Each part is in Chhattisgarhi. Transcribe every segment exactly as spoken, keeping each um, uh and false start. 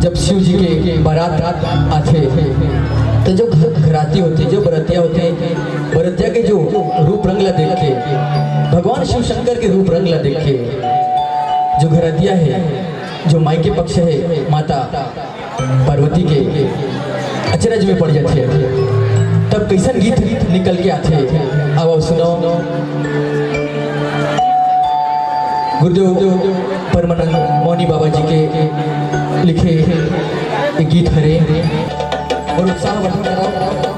जब शिव जी के बारात आथे, तो जो घ-, घराती होथे, जो बरतिया होथे, बरतिया के जो रूप रंग ला देख के, भगवान शिव शंकर के रूप रंग ला देख के, जो घरतिया हे, जो माई के पक्ष हे, माता पार्वती के अचरज में पड़ जाथे। तब कइसन गीत निकल के आथे, आओ सुनो। गुरुदेव परमानंद मौनी बाबा जी के लिखे ये गीत हरे, अउ उत्साह बढ़ा रहा।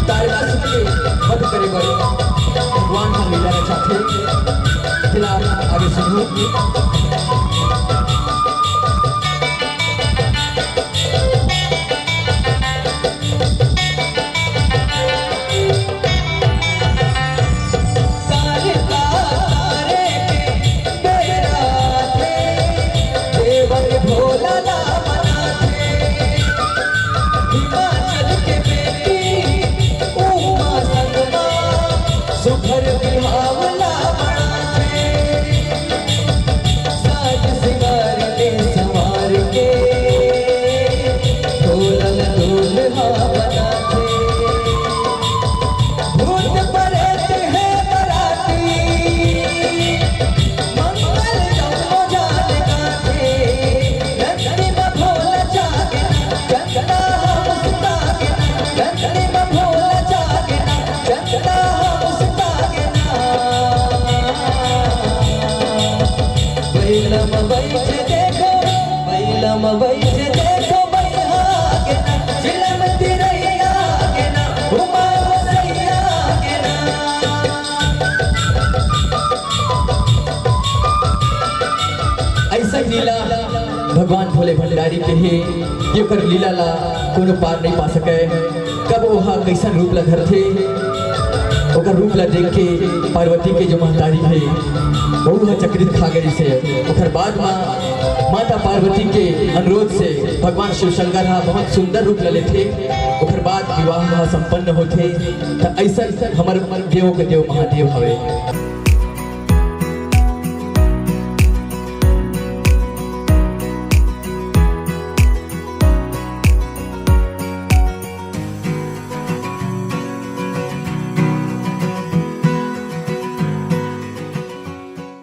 तारकासुर के वध करे बर भगवान ह लीला रचाथे। फिलहाल आगे सुनहू। अइसन लीला भगवान भोले भंडारी के हे, जेकर लीला ला कोनो पार नइ पा सकय। कब ओहा कइसन रूप ला धरथे, ओकर रूप ला देख के पार्वती के जो महतारी हे, वहू ह चकित खा गई से। ओकर बाद म माता पार्वती के अनुरोध से भगवान शिव शंकर ह बहुत सुंदर रूप ला लेथे। ओकर बाद विवाह ह संपन्न होथे। त ऐसन हमर देव के देव महादेव हवे।